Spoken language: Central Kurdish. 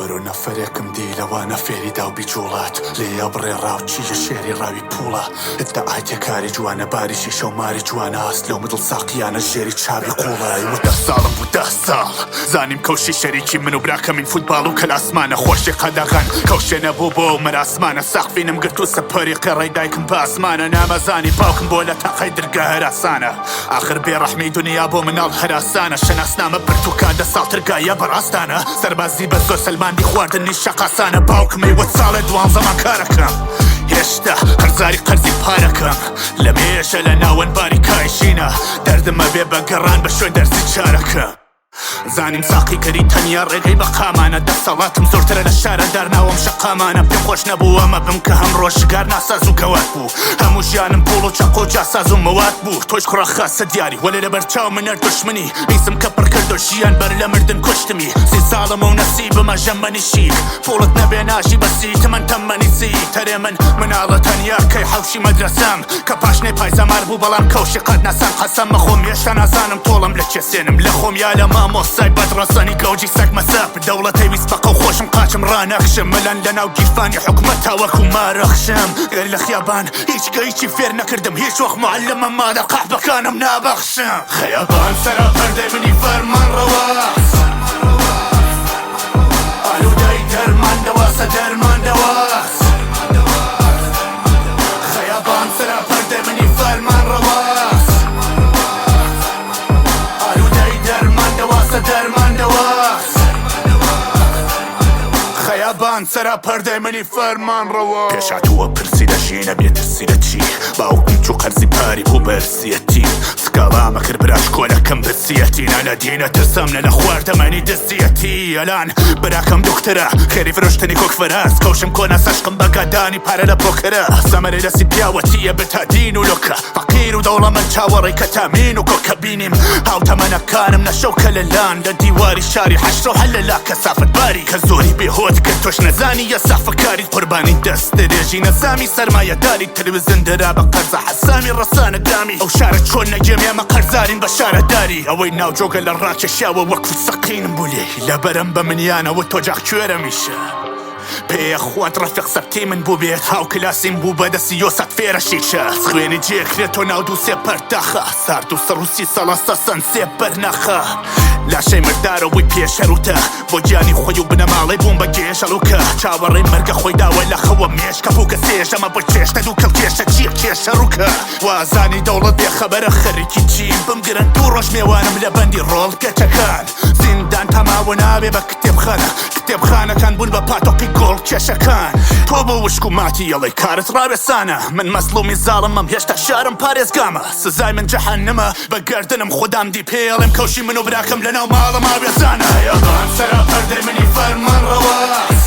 بەرەو نەفەرێکم دی لەوانە فێری داو بیجوڵات لێیە بڕێ ڕاوچی یە شێری ڕاوی پوڵە ئیدعای تێکاری جوانە باری شیشە و ماری جوانە ئاست لەو مدڵ ساقیانە ژێری چاوی قوڵە ئەی وت دە ساڵم بوو دە ساڵ زانیم کەوشی شەریکی من و براکەمین فوتباڵ و کەلاسمانە خۆشی قەدەغەن کەوشێ نەبوو بۆ ئەو مەراسمانە سەقفینم گرت و سەپەری قێڕەی دایکم بە ئاسمانە نامەزانی باوکم بۆ لە تاقەی درگە هەراسانە ئاخر بێ ڕەحمی دونیا بۆ مناڵ هەراسانە شەناسنامە پرتوکا دە ساڵ ترگا یە بەڕاستانە سەربازی بە زۆر سەلماندی خواردنی شەقاسانە باوکم ئەیوت ساڵێ دوانزەمان کارەکەم هێشتا قەرزاری قەرزی پارەکەم لە مێژە لە ناوەند باری کایشینە دەردم ئەبێ بە گەڕان بە شوێن دەرزی چارەکەم. زانیم ساقیکەری تەنیا ڕێگەی بەقامانە دەسەڵاتم زۆرترە لە شارەدار ناوم شەقامانە پێم خۆش نەبوو ئەمە بم کە هەم ڕۆژگار ناساز و گەواد بوو هەموو ژیانم پوڵ و چەقۆ جاساز و مەواد بوو تۆش کوڕە خاسە دیاری وەلێ لەبەر چاو منەر دوشمنی میزم کە پڕ کردو ژیان بەر لە مردن کوشتمی سی ساڵمە و نەسیبمە ژەمەنی شیک پوڵت نەبێ ناژی بەسی تمەن تەمەنی سی تەرێ من مناڵە تەنیا کەی حەوشی مەدرەسەم کە پاشنەی پایزەمار بوو بەڵام کەوشی قەت ناسان قەسەم مەخۆم هێشتا نازانم تۆڵەم لە کێ سێنم لە خۆم یا لە مامۆستای بەد ڕەسەنی گەوجی سەگ مەسەب دەوڵەتەی ویست بەقەو خۆشم قاچم ڕانەخشم ملەن لەناو گیرفانی حکومەت تاوەکو مارەخشم گەر لە خیابان هیچ کە هیچی فێر نەکردم هیچ وەخت معلمە مادە قەحبەکانم نابەخشم خیابان سەراپەردەی منی فەرمانڕەواس ئالوودەی دەرمان دەواسە دەرمان دەواس خەیابان سەراپەردەی منی فەرمانڕەواس ئالوودەی دەرمان دەواسە دەرمان دەواس خەیابان سەراپەردەی منی فەرمانڕەوا. پێشهاتووە پرسی لە ژینە بێ ترسی لە چی باوکم چوو قەرزی پاری بوو بەرسیەتی سکاڵامە کرد برا شکۆلەکەم برسیەتی نە لە دینە ترسام نە لە خواردەمەنی دزیەتی ئەلان براکەم دکترە خێری فرۆشتنی کۆک فەراز کەوشم کۆنە سەشقم بە گادانی پارە لە پۆکەرە سەمەرەی دەستی پیاوەتیە بتا دین و لۆکە فەقیر و دەوڵەمەند چاوەڕێی کەتامین و کۆکە بینیم هاوتەمەنەکانم نەشەو کەلەلان لە دیواری شاری حەشرە و حەلەلا کەسافەت باری کە زۆری بێ هۆت کرد تۆش نەزانی یە سافەکاری قوربانی دەست درێژی نەزامی سەرمایەداری تەلەڤیزیۆن درا بە قەرزە حەسامی ڕەسانە گامی ئەو شارە چۆن نەگێم ئێمە قەرزارین بە شارەداری ئەوەی ناو جۆگە لە ڕاکێشاوە وەک فسەقینم بوو لێی لەبەرم بە منیانەوە تۆ جاخ کوێرەمیشە پێیە خوات ڕەفیق سەبتی من بووبێت هاوکلاسیم بوو بەدەستی یۆسات فێرە شیشە خوێنی جێکرێت تۆ ناو دوو سێ پەرداخە سارد و سڕ و سی ساڵە سەسەن سێ بەرناخە لاشەی مردارەوەی پێشەروتە بۆ گیانی خۆی و بنەماڵەی بووم بە گێژەڵوکە چاوەڕێی مەرگە خۆی داوە لە خەوە مێشکە بووکە سێژەمە بۆ چێشتە دوو کەڵ کێشە چییە کێشە ڕووکە وازانی دەوڵەت بێخەبەرە خەریکی چیم بمگرن دوو ڕۆژ مێوانم لە بەندی ڕۆڵ گەچەکان زیندان تەماوە نابێ بە کتێبخانە کتێبخانەکان بوون بە پاتۆقی گۆڵ کێشەکان تۆ بۆ وشک و ماتی ئەڵێی کارت ڕاوێسانە من مەزڵومی زاڵمم هێشتا شارم پارێزگامە سزای من جەهەنمە بە گەردنم خودام دی پێڵێم کەوشی من و براکەم لەناو ماڵم ئاوێزانە خەیاڵان سەراپەردەی منی فەرمانڕەواس.